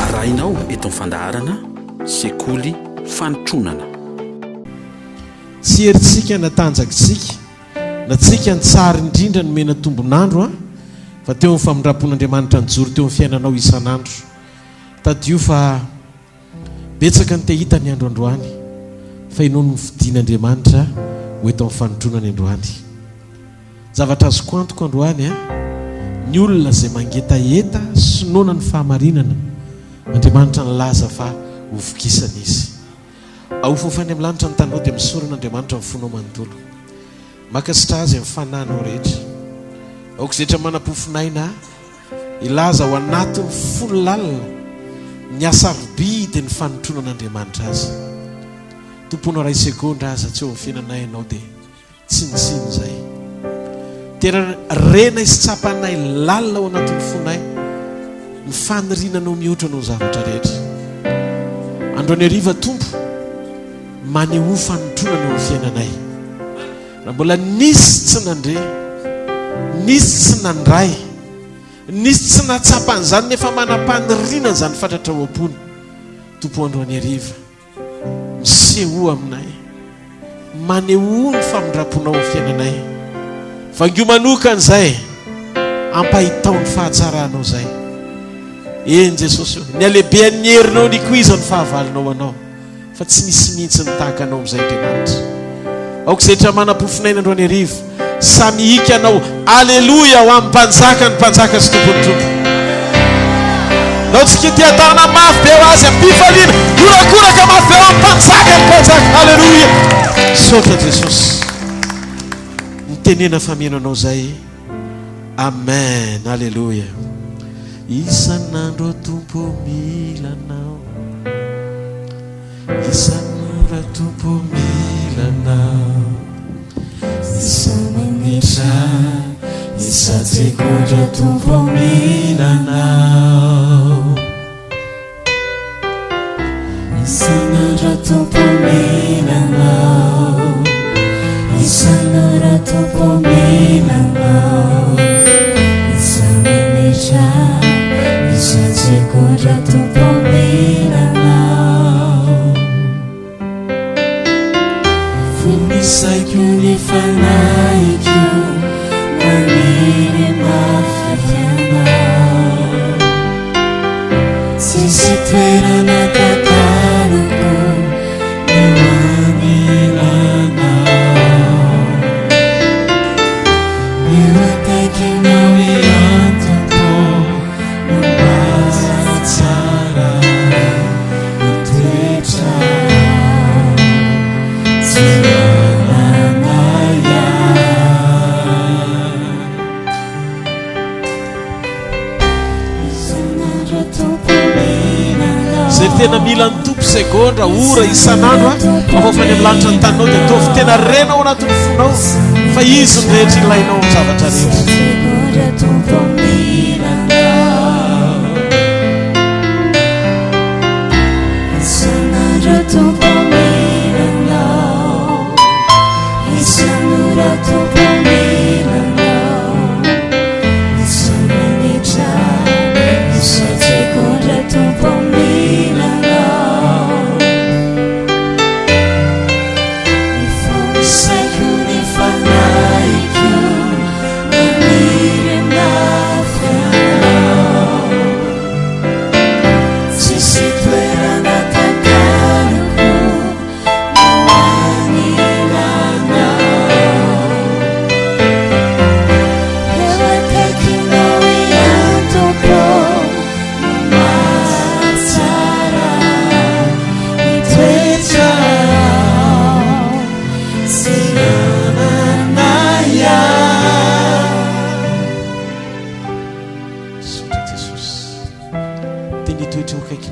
Arahinao eto amin'ny fandaharana Sekoly Fanotronana. Tsy herintsika na tanjakitsika na tsika ny tsara indrindra nomena tombon'andro an, fa teo amin'ny famindram-pon'Andriamanitra nijoro teo amin'ny fiainanao isan'andro. Tadidio fa Betsaka ny te hita ny andro androany fa ianao no nofidin'Andriamanitra ho eto amin'ny fanotronany androany. Zavatra azoko antoka androany an, ny olona izay mangetaheta sy noana ny fahamarinana, Andriamanitra nilaza fa ho vokisana izy. Ahofofany amin'ny lanitra ny taninao dia misaorana Andriamanitra amin'ny fonao manontolo. Mankasitraha Azy amin'ny fanahinao rehetra. Aoka izay rehetra manam-pofon'aina Hilaza ao anatin'ny fony lalina ny hasarobidin'ny fanotronan'Andriamanitra azy. Tomponao iray segondra aza tsy eo amin'ny fiainanay ianao dia tsinontsinona izay. Tena renay sy tsapanay lalina ao anatin'ny fonay ny faniriana anao mihoatra noho ny zavatra rehetra. Androany hariva Tompo, manehoa fanotronana eo amin'ny fiainanay. Raha mbola nisy tsy nandre, nisy tsy nandray, nisy tsy nahatsapa an'izany nefa manam-paniriana an'izany fatratra ao am-pony, Tompo androany hariva, misehoa aminay, manehoa ny famindram-ponao amin'ny fiainanay. Vangio manokana izay, ampahitao ny fahatsaranao izay. Eny Jesosy o, ny halehibehan'ny herinao nikoizan'ny fahavalonao anao. Fa tsy misy mihitsy ny tahaka anao amin'izay Andriamanitra. Aoka izay rehetra manam-pofonaina androany hariva, samy hihika anao, Aleloia ho amin'ny Mpanjaka ny mpanjaka sy Tompon'ny tompo. Ndao tsika hitia-tanana mafy be ho Azy am-pifaliana, horakoraka mafy be ho amin'ny Mpanjaka ny mpanjaka. Aleloia. Misaotra Jesosy. Mitenena fa mino anao izay. Amen. Aleloia. Isan'andro Tompo mila anao. Isan'ora Tompo mila anao. Isa-minitra, isa-tsegondra Tompo mila anao. Isan'andro Tompo mila anao. Isan'ora Tompo mila anao. Isa-minitra, isa-tsegondra Tompo mila anao. Fony saiko ny fanahiko maniry mafy anao. Tsisy toerana takaloko ny ho anilanao. Eo akaikinao ihany Tompo no mahatsara ny toetra tsy manana ihany. Izay tena mila ny Tompo segondra, ora, isan'andro a, afaofa any amin'ny lanitra ny taninao dia ataovy tena renao ao anatin'ny fonao fa Izy no rehetra ilainao amin'ny zavatra rehetra.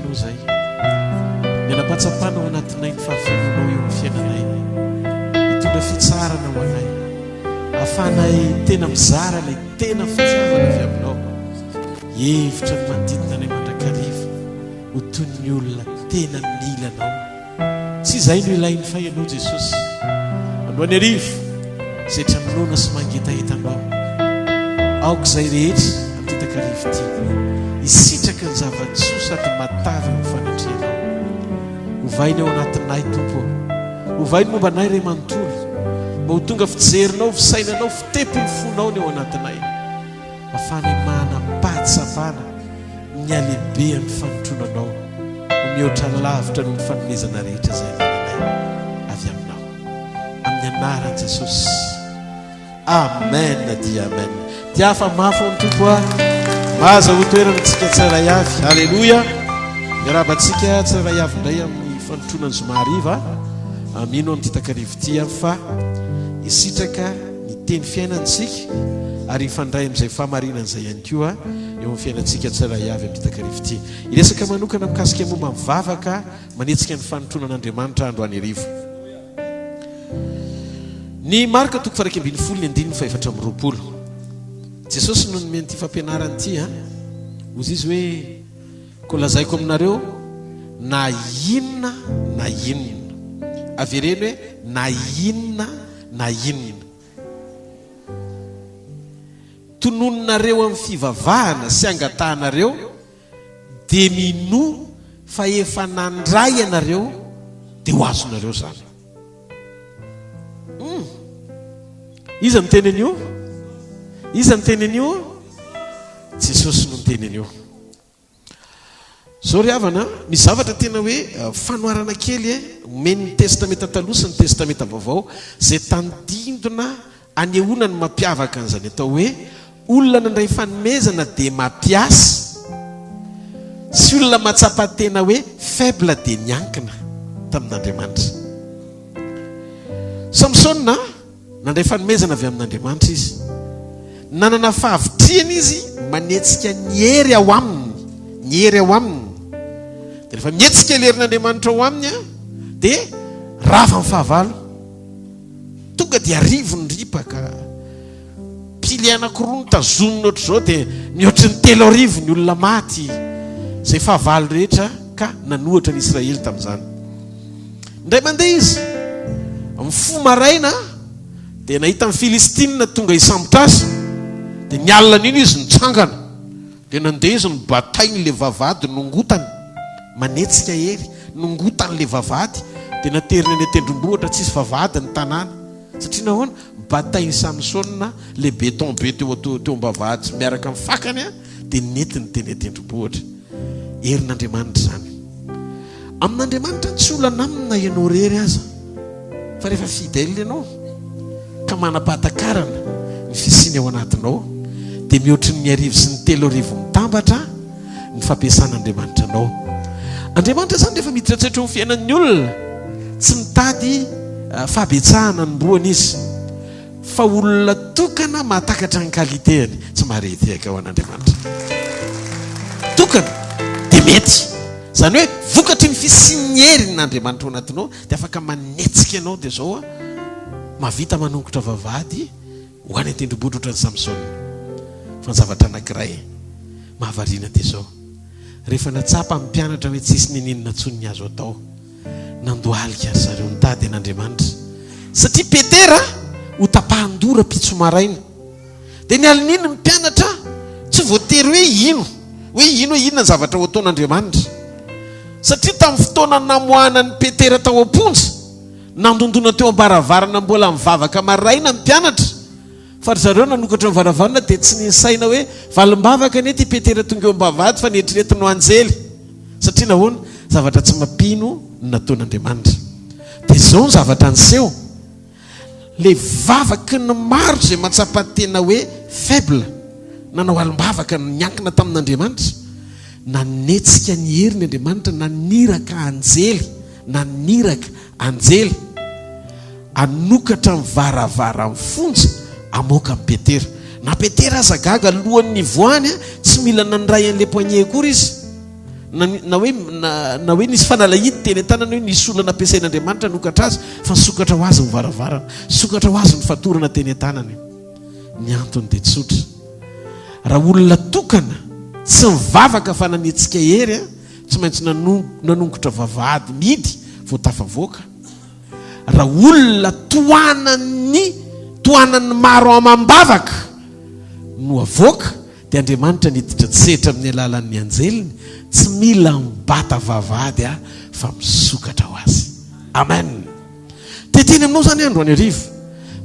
Anao izahay. Ny hanam-pahatsapana ao anatinay ny fahafenoanao eo amin'ny fiainanay. Hitondra fitsaharana ho anay. Ahafahanay tena mizara ilay tena fitiavana avy Aminao. Hihevitra ny manodidina anay mandrakariva ho toy ny olona tena mila Anao. Tsy izay no ilainy fa Ianao Jesosy. Androany hariva, izay tranonoana sy mangetaheta Anao. Aoka izay rehetra amin'ity takariva ity hisitraka ny zava-tsoa sady matavy eo amin'ny fanatrehanao. Ovaina ao anatinay, Tompo ô. Ovay ny momba anay Ray manontolo, mba ho tonga fijerinao, fisainanao, fitepon'ny fonao ny ao anatinay. Ahafahanay manam-pahatsapana ny halehibehan'ny fanotronanao ho mihoatra lavitra noho ny fanomezana rehetra izay anananay avy aminao. Amin'ny anaran'i Jesosy. Amen dia amen. Tiafa mafy ao ny Tompo a. Maza ho toerana antsika tsirairay avy. Alléluia. Miarahaba antsika tsirairay avy indray amin'ny fanotroana ny zoma hariva. Mino amin'ity takariva ity aho fa hisitraka ny teny fiainana isika ary hifandray amin'izay fahamarinana izay ihany koa eo amin'ny fiainantsika tsirairay avy amin'ity takariva ity. Hiresaka manokana mikasika momba ny vavaka manetsika ny fanotronan'Andriamanitra androany hariva. Ny Marka toko faha 11 ny andininy faha 24. Jesosy no nomeny ity fampianarana ity a. Hozy izy hoe koa lazaiko aminareo na inona na inona. Avereno hoe na inona na inona. Tononinareo amin'ny fivavahana sy angatahanareo dia minoa fa efa nandray ianareo dia ho azonareo izany. Hum. Iza miteny an'io? Iza miteny an'io? Jesosy no miteny an'io. Zao ry havana, misy zavatra tena hoe eh, fanoharana kely eh, omen'ny Testamenta Taloha sy ny Testamenta Vaovao izay tandindona Anehoana ny mampiavaka an'izany atao hoe olona nandray fanomezana dia mampiasa sy olona mahatsapa tena hoe faible dia niankina tamin'Andriamanitra. Samsona nandray fanomezana avy amin'Andriamanitra izy. Nanana fahavitrihana izy manetsika ny hery ao aminy, ny hery ao aminy. Dia rehefa mihetsika ilay herin'Andriamanitra ao aminy dia rava ny fahavalo. Tonga dia arivony ripaka. Pily anankiroa no tazomina ohatr'izao dia mihoatry ny 3000 ny olona maty izay fahavalo rehetra ka nanohatra ny Israely tamin'izany. Indray mandeha izy, mifoha maraina dia nahita ny Filistinina tonga hisambotra azy, dia ny alina an'iny izy nitsangana. Dia nandeha izy nobatainy ilay vavahady nongotany, manetsika hery, nongotany ilay vavahady, dia nateriny any an-tendrombohitra, tsisy vavahady ny tanàna. Satria nahoana? Batain'i Samsona ilay béton be teo teo am-bavahady miaraka amin'ny fakany, dia nentiny teny an-tendrombohitra. Herin'Andriamanitra izany. Amin'Andriamanitra tsy olana aminy na ianao irery aza. Fa rehefa fidèle ianao ka manam-pahatakarana ny fisiany ao anatinao dia mihoatry ny arivo sy ny 3000 mitambatra ny fampiasan'Andriamanitra anao. Andriamanitra izany rehefa miditra an-tsetra eo amin'ny fiainan'ny olona tsy mitady eh, fahabetsahana anombohana izy fa olona tokana mahatakatra ny qualité-ny tsy maharehitehaka ho an'Andriamanitra. Tokana dia mety. Izany hoe vokatry ny fisian'ny herin'Andriamanitra ao anatinao dia afaka manetsika anao dia izao a mahavita manongotra vavahady ho any an-tendrombohitra ohatran'i Samsona. Fa ny zavatra anankiray mahavariana dia izao, rehefa natsapa ny mpianatra hoe tsisy nininona intsony ny azo atao, nandohalika ry zareo nitady an'Andriamanitra satria Petera ho tapahan-doha rahampitso maraina. Dia ny alin'iny ny mpianatra tsy voatery hoe hino, hoe hino hoe inona ny zavatra ho ataon'Andriamanitra. Satria tamin'ny fotoana namoahana an'i Petera tao am-ponja, nandondona teo am-baravarana mbola nivavaka maraina ny mpianatra, fa ry zareo nanokatra ny varavarana dia tsy nisaina hoe valim-bavaka anie ity Petera tonga eo am-bavahady fa neritreretiny ho anjely. Satria nahoana? Zavatra tsy mampino no nataon'Andriamanitra. Dia izao ny zavatra niseho. Le vavaky ny maro izay mahatsapa tena hoe faible, nanao alim-bavaka niankina tamin'Andriamanitra, nanetsika ny heriny Andriamanitra, naniraka anjely, naniraka anjely hanokatra ny varavaran'ny fonja hamoaka an'i Petera. Na Petera aza gaga alohan'ny nivoahany, tsy mila nandray an'ilay poignée akory izy. Na, na hoe, na, na hoe nisy fanalahidy teny an-tanany hoe nisy olona nampiasain'Andriamanitra hanokatra azy, fa nisokatra ho azy ny varavarana. Nisokatra ho azy ny fatorana teny an-tanany. Ny antony dia tsotra. Raha olona tokana, tsy nivavaka fa nanetsika hery, tsy maintsy nanongotra vavahady mihidy vao tafavoaka. Raha olona tohanan'ny tohanan'ny maro amam-bavaka no avoaka dia Andriamanitra niditra an-tsehatra amin'ny alalan'ny anjeliny, tsy mila mibata vavahady aho fa misokatra ho azy. Amen. Te hiteny aminao izany aho androany hariva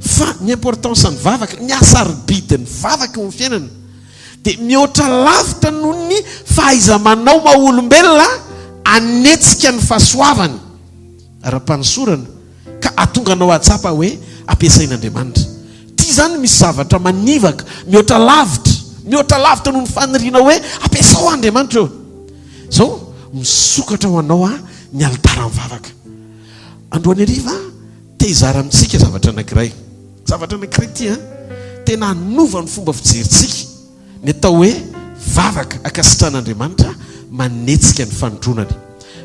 fa ny importance ny vavaka, ny hasarobidin'ny vavaka eo amin'ny fiainana dia mihoatra lavitra noho ny fahaiza-manao maha olombelona hanetsika ny fahasoavany. ara-panosorana ka hahatonga anao hahatsapa hoe ampiasain'Andriamanitra. Ity izany misy zavatra manivaka, mihoatra lavitra, mihoatra lavitra noho ny fanirianao hoe ampiasao aho Andriamanitra ô. Izao, misokatra ho anao aho ny alitaran'ny vavaka. Androany hariva aho te hizara amintsika zavatra anankiray. Zavatra anankiray ity an, tena hanova ny fomba fijerintsika. Ny atao hoe vavaka ankasitrahan'Andriamanitra manetsika ny fanindronany.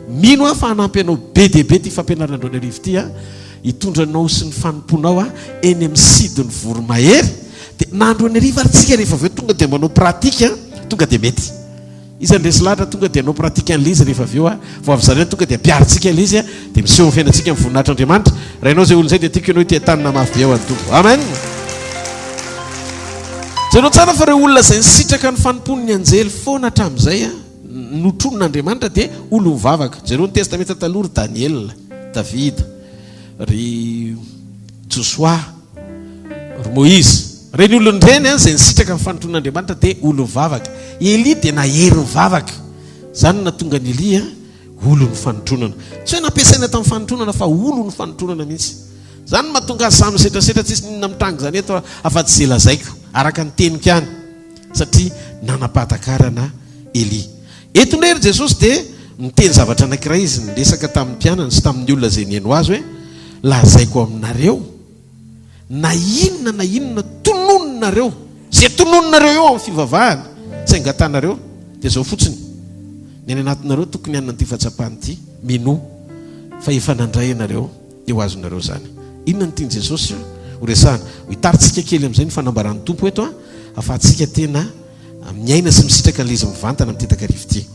Mino aho fa hanampy anao be dia be ity fampianarana androany hariva ity hitondra anao sy ny fanompoanao eny amin'ny sidin'ny voromahery. Dia na androany hariva ary tsika rehefa avy eo tonga dia manao pratique tonga dia mety. Iza ny resy lahatra tonga dia hanao pratique an'ilay izy rehefa avy eo a. Vao avy zareo tonga dia ampiharintsika ilay izy a, dia miseho amin'ny fiainantsika ny voninahitr'Andriamanitra. Raha ianao izay olona izay dia tiako ianao hiteha-tanana mafy be ao an'ny Tompo. Amen. Jereo tsara fa ireo olona izay nisitraka ny fanompoan'ny anjely foana hatramin'izay a, notronin'Andriamanitra dia olo-mivavaka. Jereo ny Testamenta Taloha ry Daniela, Davida, ry Josoa, Ry Moizy. Ireny olona ireny izay nisitraka ny fanompoan'Andriamanitra dia olon'ny vavaka. Elia dia nahery ny vavaka. Izany no nahatonga an'i Elia ho olon'ny fanotronana. Tsy hoe nampiasaina tamin'ny fanotronana fa olon'ny fanotronana mihitsy. Izany no mahatonga azy samy misetrasetra tsisy n'inona mitranga izany eto afa-tsy izay lazaiko, araka ny teniko ihany. Satria nanam-pahatakarana Elia. Eto indray ry Jesosy dia niteny zavatra anankiray izy, niresaka tamin'ny mpianany sy tamin'ny olona izay nihaino azy hoe, Lazaiko aminareo, na inona na inona tononinareo, izay tononinareo eo amin'ny fivavahana, tsy angatanareo, dia izao fotsiny, ny any anatinareo tokony hanana an'ity fahatsapana ity, minoa fa efa nandray ianareo, dia ho azonareo izany. Inona no tian'i Jesosy ho resahana? Ho hitarintsika kely amin'izay ny fanambaran'ny Tompo eto, ahafahantsika tena miaina sy misitraka an'ilay izy mivantana amin'ity takariva ity.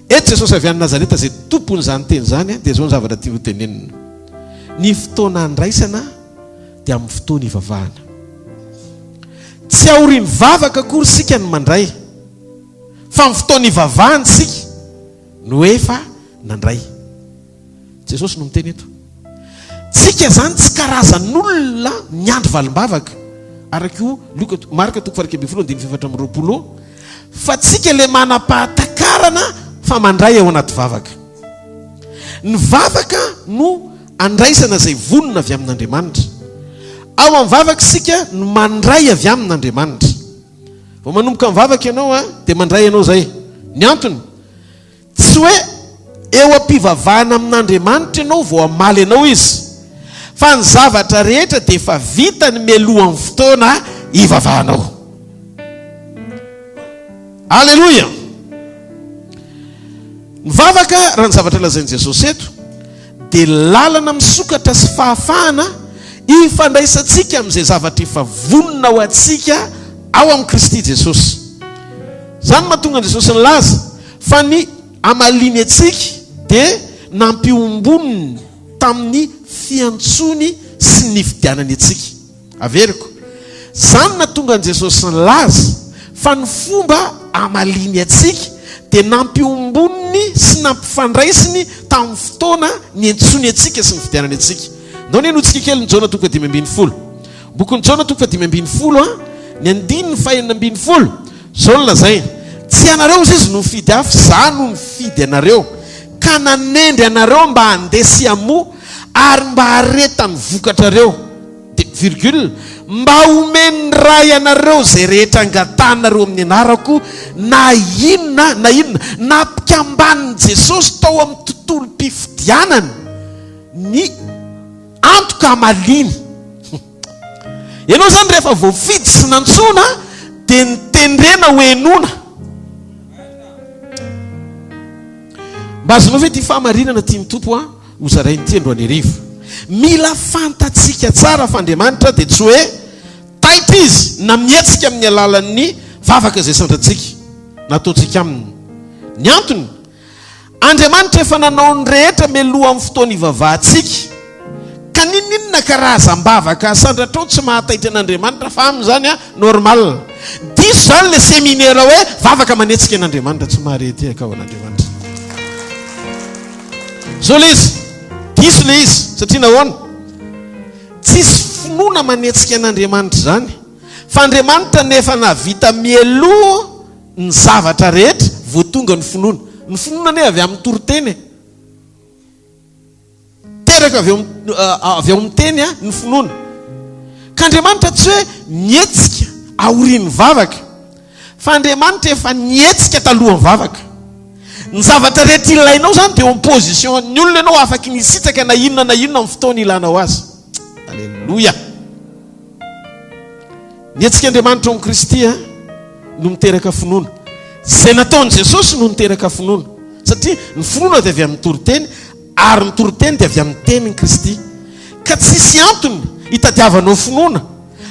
Eto Jesosy avy any Nazareta izay tompon'izany teny izany dia izao ny zavatra tiany ho tenenina. Ny fotoana andraisana dia amin'ny fotoana ivavahana. Tsy aorian'ny vavaka akory isika no mandray, fa amin'ny fotoana ivavahana isika no efa nandray. Jesosy no miteny eto. Tsika izany tsy karazan'olona miandry valim-bavaka, araka io Lioka, Marka toko faha 11 andininy faha 24 io, fa tsika ilay manam-pahatakarana fa mandray ao anaty vavaka. Ny vavaka no andraisana izay vonona avy amin'Andriamanitra. Ao amin'ny vavaka isika no mandray avy amin'Andriamanitra. Vao manomboka mivavaka ianao dia mandray ianao izay. Ny antony, Tsy hoe eo am-pivavahana amin'Andriamanitra ianao vao hamaly anao Izy, fa ny zavatra rehetra dia efa vitany mialohan'ny fotoana hivavahanao. Aleloia! Ny vavaka, raha ny zavatra lazain'i Jesosy eto, dia lalana misokatra sy fahafahana ifandraisantsika amin'izay zavatra efa vonona ho antsika ao amin'i Kristy Jesosy. Izany no mahatonga an'i Jesosy nilaza fa ny hamaliany antsika dia nampiomboniny tamin'ny fiantsoany sy ny nifidianany antsika. Averiko, izany no nahatonga an'i Jesosy nilaza fa ny fomba hamaliany antsika dia nampiomboniny sy nampifandraisiny tamin'ny fotoana niantsoany antsika sy nifidianany antsika. Ndao anie henointsika kely ny Jaona toko fahadimy ambin'ny folo. Bokin'i Jaona toko fahadimy ambin'ny folo, ny andininy fahenina ambin'ny folo. Izao no lazainy, Tsy ianareo hozy izy no nifidy ahy, fa izaho no nifidy anareo, ka nanendry anareo mba handeha sy hamoa ary mba haharetan'ny vokatrareo. Dia virgule, mba homen'ny Ray anareo izay rehetra angatahanareo amin'ny anarako, na inona na inona. Nampikambanin'i Jesosy tao amin'ny tontolom-pifidianana ny antoka hamaliany. Ianao izany rehefa voafidy sy nantsoina dia nitendrena ho henoina. Mba azonao ve ity fahamarinana tian'ny Tompo an ho zarainy ity androany hariva? Mila fantatsika tsara fa Andriamanitra dia tsy hoe taitra Izy na mihetsika amin'ny alalan'ny vavaka izay sandrantsika na ataontsika Aminy. Ny antony, Andriamanitra efa nanao ny rehetra mialoha amin'ny fotoana ivavahantsika. Ka n'inon'inona karazam-bavaka asandratrao tsy mahataitra an'Andriamanitra fa aminy izany an, normal. Diso izany ilay seminaire hoe vavaka manetsika an'Andriamanitra, tsy mahare tehaka ao an'Andriamanitra. Zao ilay izy, diso ilay izy, satria nahoana? Tsisy finoana manetsika an'Andriamanitra izany, fa Andriamanitra no efa nahavita mialoha ny zavatra rehetra vao tonga ny finoana. Ny finoana anie avy amin'ny toriteny e. Teraka avy eo avy ao amin'ny teny ny finoana. Ka Andriamanitra tsy hoe mihetsika aorian'ny vavaka, fa Andriamanitra efa nihetsika talohan'ny vavaka. Ny zavatra rehetra ilainao izany dia eo amin'ny position ny olona ianao afaky ny hisitraka na inona na inona amin'ny fotoana ilanao azy. Aleloia! Ny hetsika Andriamanitra ao amin'i Kristy no miteraka finoana. Izay nataon'i Jesosy no niteraka finoana. Satria ny finoana dia avy amin'ny toriteny ary ny toriteny dia avy amin'ny tenin'i Kristy. Ka tsisy antony hitadiavanao finoana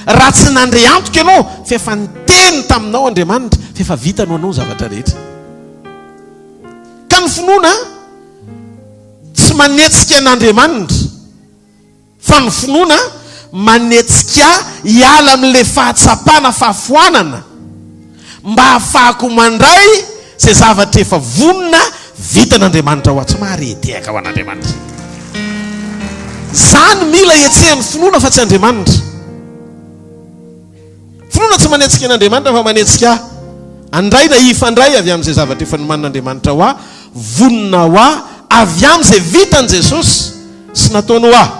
raha tsy nandre antoka ianao fa efa niteny taminao Andriamanitra fa efa vitany ho anao ny zavatra rehetra. Ka ny finoana tsy manetsika an'Andriamanitra. Fa ny finoana manetsika ahy hiala amin'ilay fahatsapana fahafoanana mba hahafahako mandray izay zavatra efa vonona vitan'Andriamanitra ho ahy. Tsy mahare tehaka ho an'Andriamanitra. Za no mila hetsehan'ny finoana fa tsy Andriamanitra. Finoana tsy manetsika an'Andriamanitra fa manetsika ahy handray na hifandray avy amin'izay zavatra efa nomanin'Andriamanitra ho ahy, vonona ho ahy avy amin'izay vitan'i Jesosy sy nataony ho ahy.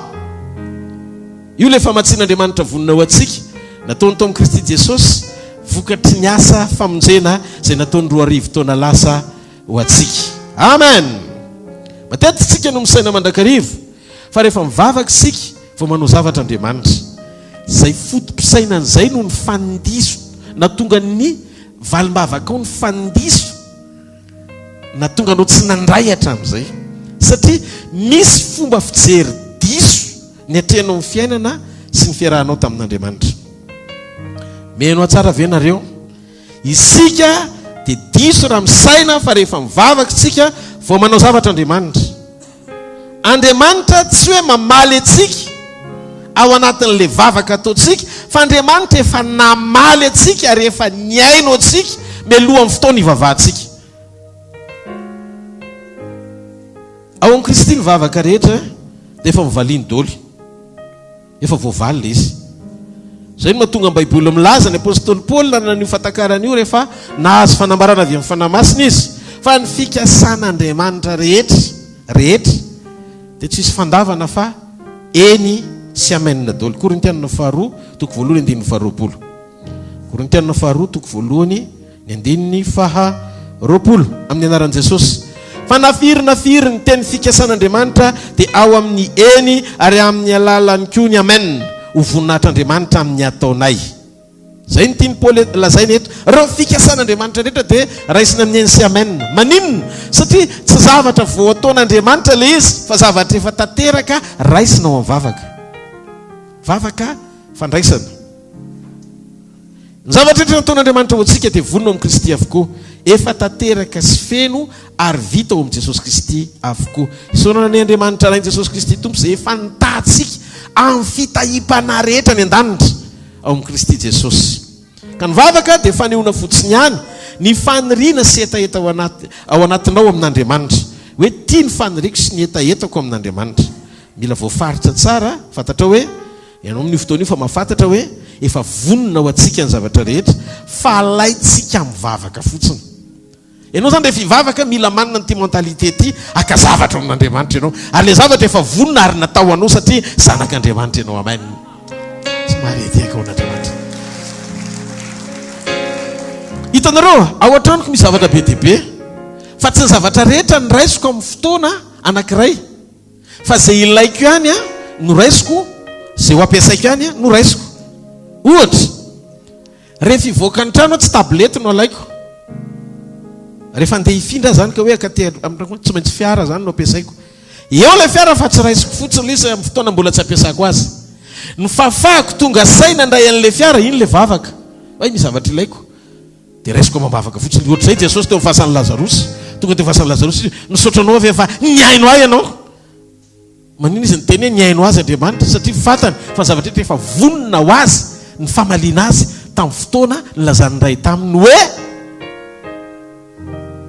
Io ilay famatsian'Andriamanitra vonona ho antsika, nataony tao amin'i Kristy Jesosy, vokatry ny asa famonjena izay nataony 2000 taona lasa ho antsika. Amen! Matetika isika no misaina mandrakariva fa rehefa mivavaka isika vao manao zavatra Andriamanitra. Izay foto-pisainana izay no nifandiso, nahatonga ny valim-bavakao nifandiso, nahatonga anao tsy nandray hatramin'izay. Satria misy fomba fijery diso niatrehanao ny fiainana sy ny fiarahanao tamin'Andriamanitra. Mihaino ahy tsara ve nareo? Isika dia diso raha misaina fa rehefa mivavaka isika vao manao zavatra Andriamanitra. Andriamanitra tsy hoe mamaly antsika ao anatin'ilay vavaka ataontsika, fa Andriamanitra efa namaly antsika ary efa nihaino antsika mialohan'ny fotoana ivavahantsika. Ao amin'i Kristy ny vavaka rehetra dia efa novaliany daholo. Efa voavaly ilay izy. Izay no mahatonga ny Baiboly milaza, ny apostoly Paoly nanana an'io fahatakarana io rehefa nahazo fanambarana avy amin'ny Fanahy Masina izy, fa ny fikasan'Andriamanitra rehetra, rehetra, dia tsy hisy fandavana fa eny sy amen daholo. Korintianina faharoa, toko voalohany, andininy faharoapolo. Korintianina faharoa, toko voalohany, Ny andininy faha 20, Amin'ny anaran'i Jesosy. Fa na firy na firy ny teny fikasan'Andriamanitra dia ao amin'ny eny ary amin'ny alalany koa ny amen, ho voninahitr'Andriamanitra amin'ny ataonay. Izay no tian'i Paoly lazaina eto. Ireo fikasan'Andriamanitra rehetra dia raisina amin'ny eny sy amen. Maninona? Satria tsy zavatra vao ataon'Andriamanitra ilay izy fa zavatra efa tanteraka raisina ao amin'ny vavaka. Vavaka fandraisana. Ny zavatra rehetra nataon'Andriamanitra ho antsika dia vonona ao amin'i Kristy avokoa. Efa tanteraka sy feno ary vita ao amin'i Jesosy Kristy avokoa. Isaorana anie Andriamanitra Rain'i Jesosy Kristy Tompo izay efa nitaha antsika amin'ny fitahiam-panahy rehetra any an-danitra ao amin'i Kristy Jesosy. Ka ny vavaka dia fanehoana fotsiny ihany ny faniriana sy hetaheta ao anaty ao anatinao amin'Andriamanitra. Hoe ity ny faniriako sy ny hetahetako amin'Andriamanitra. Mila voafaritra tsara, fantatrao hoe Ianao amin'io fotoana io fa mahafantatra hoe efa vonona ho antsika ny zavatra rehetra fa alaintsika mivavaka fotsiny. Ianao izany rehefa hivavaka mila manana an'ity mentalité ity, haka zavatra ao amin'Andriamanitra ianao. Ary ilay zavatra efa vonona ary natao ho anao satria zanak'Andriamanitra ianao. Amen. Tsy mahare tehaka ho an'Andriamanitra. Hitanareo, ao an-tranoko misy zavatra be dia be, fa tsy ny zavatra rehetra no raisiko amin'ny fotoana anankiray. Fa izay ilaiko ihany an no raisiko, izay ho ampiasaiko ihany an no raisiko. Ohatra, rehefa hivoaka ny trano aho tsy tablette no alaiko. Rehefa andeha hifindra aho zany ka hoe akaty amin'ny tsy maintsy fiara zany no ampiasaiko. Eo ilay fiara fa tsy raisiko fotsiny ilay izy amin'ny fotoana mbola tsy ampiasako azy. Ny fahafahako tonga saina handray an'ilay fiara, iny ilay vavaka. Hay misy zavatra ilaiko. Dia raisiko amam-bavaka fotsiny. Ohatr'izay Jesosy teo amin'ny fasan'i Lazarosy. Tonga teo fasan'i Lazarosy izy, misaotra anao aho fa nihaino ahy ianao. Maninona izy niteny hoe nihaino azy Andriamanitra? Satria fantany fa ny zavatra rehetra efa vonona ho azy ny famaliana azy tamin'ny fotoana nilazan'ny Ray taminy hoe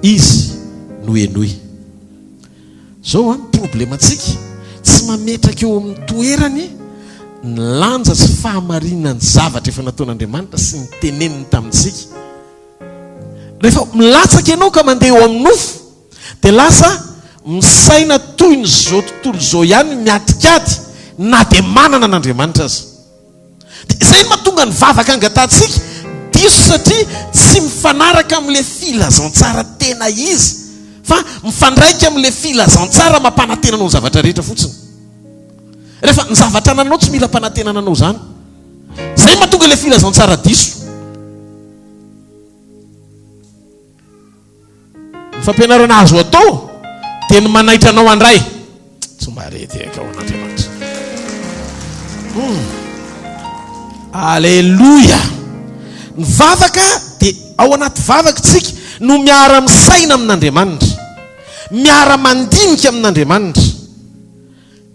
Izy no henoy. Zao an, problemantsika, tsy mametraka eo amin'ny toerany ny lanja sy fahamarinan'ny zavatra efa nataon'Andriamanitra sy ny teneniny tamintsika. Rehefa milatsaka ianao ka mandeha eo amin'ny nofo, dia lasa misaina toy ny izao tontolo izao ihany miatrikady na dia manana an'Andriamanitra aza. Dia izay no mahatonga ny vavaka angatahantsika diso satria tsy mifanaraka amin'ilay filazantsara tena izy fa mifandraika amin'ilay filazantsara mampanantena anao ny zavatra rehetra fotsiny. Rehefa ny zavatra anananao tsy mila ampanantenana anao izany. Izay no mahatonga ilay filazantsara diso. Ny fampianarana azo atao dia ny manaitra anao handray. Tsy mahare tehaka ho an'Andriamanitra. Hmm. Aleloia. Ny vavaka dia ao anaty vavaka tsika no miara-misaina amin'Andriamanitra. Miara-mandinika amin'Andriamanitra.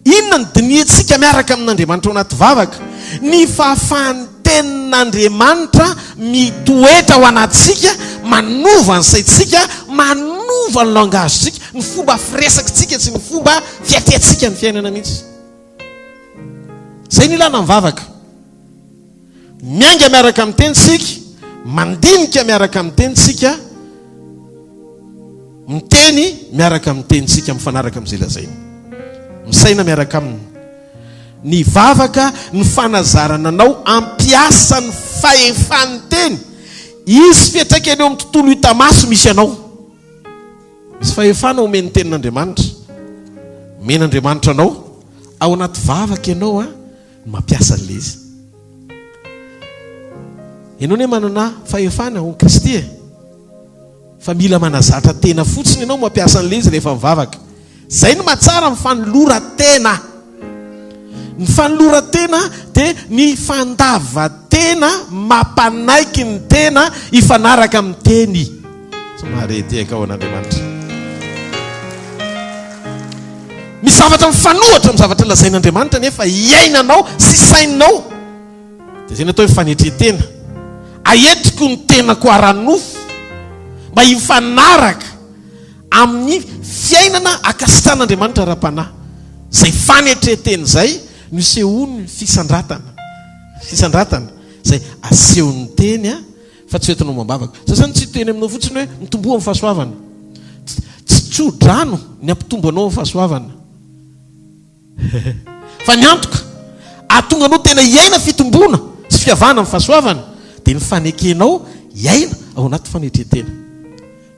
Inona no dinihintsika miaraka amin'Andriamanitra ao anaty vavaka? Ny fahafahan'ny Tenin'Andriamanitra mitoetra ao anatintsika, manova ny saintsika, manova ny langage-tsika, ny fomba firesakitsika sy ny fomba fiatrehantsika ny fiainana mihitsy. Izay no ilana ny vavaka. Miainga miaraka amin'ny teny isika, mandinika miaraka amin'ny teny isika, miteny miaraka amin'ny teny isika, mifanaraka amin'izay lazainy. Misaina miaraka aminy. Ny vavaka, ny fanazarana anao hampiasa ny fahefan'ny teny. Hisy fiantraikany eo amin'ny tontolo hita maso misy anao. Misy fahefana omen'ny tenin'Andriamanitra. Omen'Andriamanitra anao ao anaty vavaka ianao a. no mampiasa an'ilay izy. Ianao anie manana fahefana ao Kristy e. Fa mila manazatra tena fotsiny ianao mampiasa an'ilay izy rehefa mivavaka. Izay no mahatsara ny fanoloran-tena. Ny fanoloran-tena dia ny fandavan-tena mampanaiky ny tena hifanaraka amin'ny teny. Tsy mahare tehaka ao an'Andriamanitra. Misy zavatra mifanohitra amin'ny zavatra lazain'Andriamanitra nefa iainanao sy saininao. Dia izay no atao hoe fanetren-tena. Aetriko ny tenako ara-nofo mba hifanaraka amin'ny fiainana ankasitrahan'Andriamanitra ara-panahy. Izay fanetren-tena izay no isehoan'ny fisandratana. Fisandratana izay asehon'ny teny fa tsy hoentinao ombam-bavaka. Sasany tsy hiteny aminao fotsiny hoe mitomboa amin'ny fahasoavana. Tsy tso-drano ny hampitombo anao amin'ny fahasoavana. Fa ny antoka ahatonga anao tena hiaina fitomboana sy fiavahana amin'ny fahasoavana dia ny fanekenao hiaina ao anaty fanetren-tena.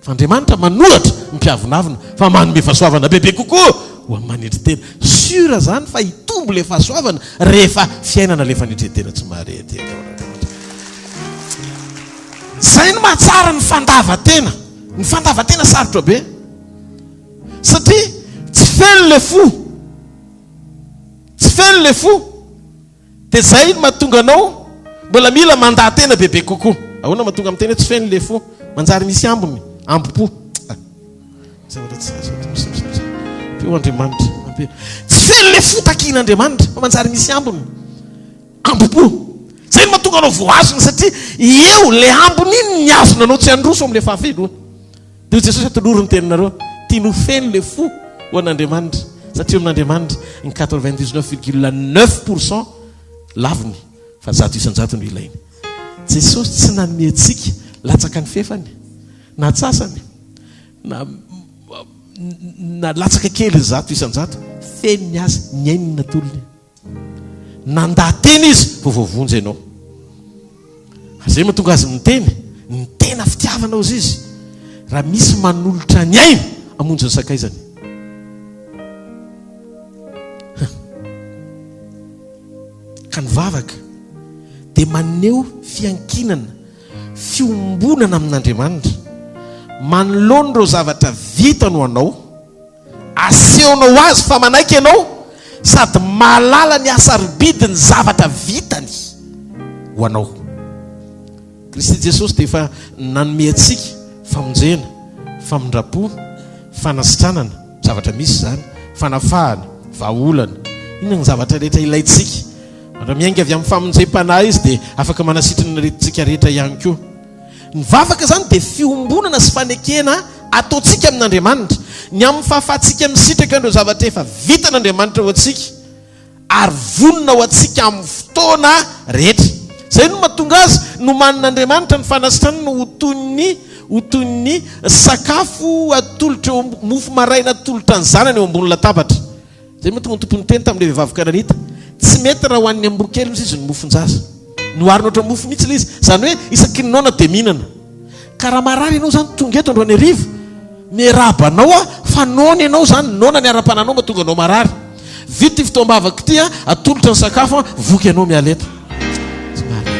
Fa Andriamanitra manohatra ny mpiavonavona fa manome fahasoavana bebe kokoa ho an'ny manetry tena. Sûr zany fa hitombo ilay fahasoavana rehefa fiainana ilay fanetren-tena tsy mahare aty an-taon'Andriamanitra. Zay no mahatsara ny fandavan-tena. Ny fandavan-tena sarotra be. Satria tsy feno ilay fo. Tsy feno ilay fo. Dia izay no mahatonga anao mbola mila mandaha-tena bebe kokoa. Ahoana mahatonga miteny hoe tsy feno ilay fo? Manjary misy ambiny, ambom-po. Zavatra tsy azo Ampio Andriamanitra. Ampio. Tsy feno ilay fo takian'Andriamanitra fa manjary misy ambiny. Ambom-po. Izay no mahatonga anao voahazona satria eo ilay ambiny iny mihazona anao tsy handroso amin'ilay fahafenoana. Dia hoy Jesosy, Atolory ny teninareo. Tiany ho feno ilay fo ho an'Andriamanitra, satria eo amin'Andriamanitra ny 99,9 pour cent laviny, fa 100% no ilainy. Jesosy tsy nanome antsika latsaka ny fefany, na atsasany, na na latsaka kely ny 100%. Feno ny azy, ny ainy no natolony. Nandà tena izy vao voavonjy ianao. Ary izay mahatonga azy miteny, ny tena fitiavana hozy izy, raha misy manolotra ny ainy hamonjy ny sakaizany. Ka ny vavaka dia maneho fiankinana, fiombonana amin'Andriamanitra. Manoloana ireo zavatra vitany ho anao, asehonao azy fa manaiky ianao sady mahalala ny hasarobidin'ny zavatra vitany ho anao. Kristy Jesosy dia efa nanome antsika famonjena, famindram-po, fanasitranana, zavatra misy izany, fanafahana, vahaolana. Inona ny zavatra rehetra ilaintsika? Raha miainga avy amin'ny famonjem-panahy izy dia afaka manasitrana ny aretintsika rehetra ihany koa. Ny vavaka izany dia fiombonana sy fanekena ataontsika amin'Andriamanitra, ny amin'ny fahafahantsika misitraka an'ireo zavatra efa vitan'Andriamanitra ho antsika ary vonona ho antsika amin'ny fotoana rehetra. Izay no mahatonga azy nomanin'Andriamanitra ny fanasitranana ho toy ny ho toy ny sakafo atolotra eo mofo maraina atolotra ny zanany eo ambony latabatra. Izay moa tonga ny Tompo niteny tamin'ilay vehivavy kananita, Tsy mety raha hohanin'ny amboa kely hozy izy ny mofon-jaza. Noharina ohatran'ny mofo mihitsy ilay izy. Izany hoe isaky ny noana dia mihinana. Ka raha marary ianao izany tonga eto androany hariva, miarahaba anao aho fa noana ianao izany, noana ny ara-panahinao mahatonga anao marary. Vita ity fotoam-bavaka ity, atolotra ny sakafo, voky ianao miala eto. Tsy marary.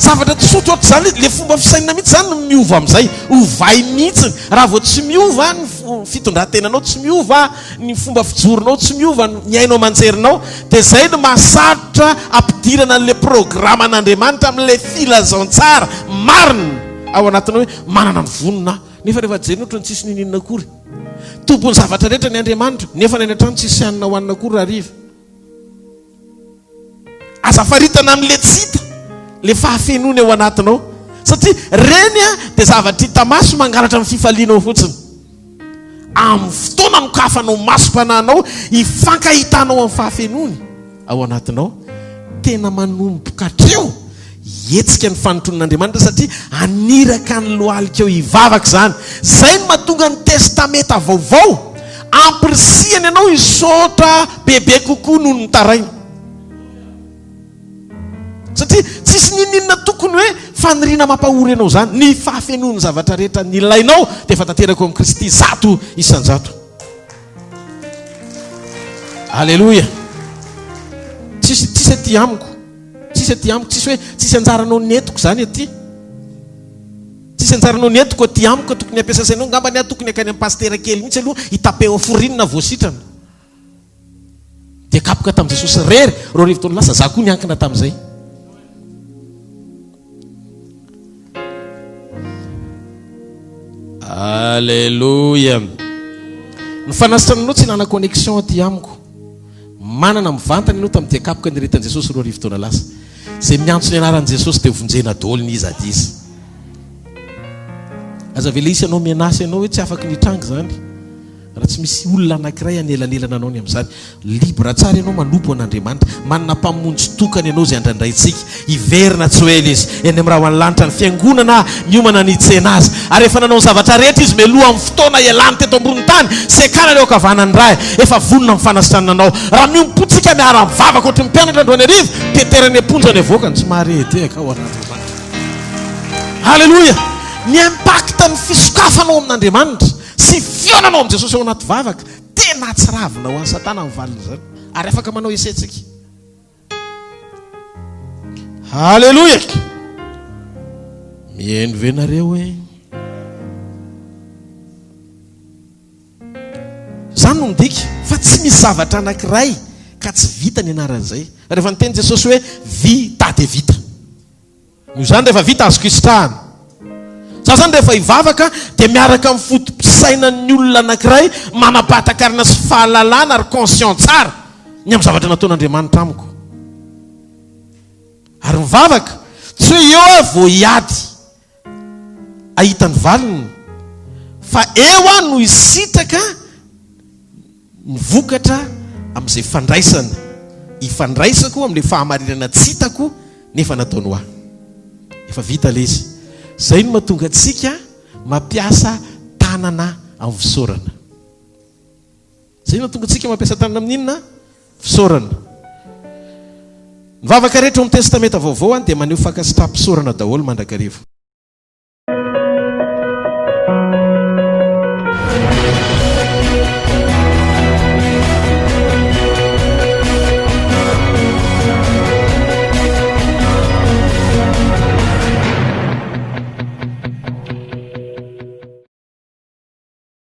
Zavatra tsotra ohatr'izany ilay izy, ilay fomba fisainana mihitsy izany no miova amin'izay, ovay mihitsy. Raha vao tsy miova ny fitondran-tenanao, tsy miova ny fomba fijoronao, tsy miova ny haino aman-jerinao, dia izay no mahasarotra ampidirana an'ilay programan'Andriamanitra amin'ilay filazantsara marina ao anatinao hoe manana ny vonona aho. Nefa rehefa jerena ohatran'ny tsisy n'inon'inona akory. Tompon'ny zavatra rehetra ny Andriamanitra, nefa ny any an-trano tsisy hanina hohanina akory rahariva. Aza faritana amin'ilay tsy hita, ilay fahafenoana eo anatinao. Satria ireny dia zavatra hita maso mangalatra ny fifalianao fotsiny. Amin'ny fotoana anokafanao masom-panahinao hifankahitanao amin'ny fahafenoany ao anatinao, tena manomboka hatreo hihetsika ny fanotronon'Andriamanitra satria haniraka ny lohalika eo hivavaka izany. Izay no mahatonga ny Testamenta Vaovao ampirisihany anao hisaotra bebe kokoa noho ny mitaraina. Satria tsisy n'inon'inona tokony hoe faniriana mampahory anao izany. Ny fahafenoan'ny zavatra rehetra nilainao dia efa tanteraka ao amin'i Kristy 100%. Aleloia. Tsisy tsisy aty amiko. Tsisy aty amiko, tsisy hoe tsisy anjaranao nentiko izany aty. Tsisy anjaranao nentiko aty amiko tokony hampiasa sainao angamba ny ahy tokony hakany amin'ny pasitera kely mihitsy aloha hitapeo forinina vao sitrana. Dia kapoka tamin'i Jesosy irery 2000 taona lasa, za koa niankina tamin'izay. Alléluia. Ny fanasitrananao tsy ilana connexion aty amiko. Manana mivantana ianao tamin'ny dia kapoka niretan'i Jesosy 2000 taona lasa. Izay miantso ny anaran'i Jesosy dia vonjena daholo ny iza diza. Aza avela hisy anao menace anao hoe tsy afaky ny hitranga izany. Raha tsy misy olona anankiray hanelanelana anao ny amin'izany. Libre tsara ianao manompo an'Andriamanitra. Manana Mpamonjy tokana ianao izay andrandraintsika. Hiverina tsy ho ela Izy. Eny amin'ny rahona lanitra ny Fiangonana miomana ny hitsena Azy. Ary efa nanao ny zavatra rehetra Izy mialoha amin'ny fotoana hialany teto ambonin'ny tany sy hiakarany eo ankavanan'ny Ray. Efa vonona amin'ny fanasitranana anao. Raha miombom-pontsika miara-mivavaka ohatry ny mpianatra androany hariva, Petera any am-ponja ny avoakany. Tsy maharehadehaka ho an'Andriamanitra. Aleloia! Ny impact ny fisokafanao amin'Andriamanitra sy fihaonanao amin'i Jesosy ao anaty vavaka, tena atsiravina ho an'i Satana ny valin'izany. Ary afaka manao essai tsika. Haleloia! Mihaino ve nareo e? Izany no midika fa tsy misy zavatra anankiray ka tsy vita ny anaran'izay. Rehefa niteny Jesosy hoe vita dia vita. Noho izany rehefa vita azoko isitrahana. Za zany rehefa hivavaka dia miaraka amin'ny foto-pisainan'ny olona anankiray manam-pahatakarana sy fahalalana ary conscient tsara ny amin'ny zavatra nataon'Andriamanitra amiko. Ary mivavaka, tsy hoe eo aho vao hiady hahita ny valiny fa eo aho no hisitraka Ny vokatra amin'izay fandraisana ifandraisako amin'ilay fahamarinana tsy hitako nefa nataony ho ahy. Efa vita ilay izy. Izay no mahatonga antsika mampiasa tanana amin'ny fisaorana. Izay no mahatonga antsika mampiasa tanana amin'ny inona? Fisaorana. Ny vavaka rehetra ao amin'ny Testamenta Vaovao dia maneho fankasitraham-pisaorana daholo mandrakariva.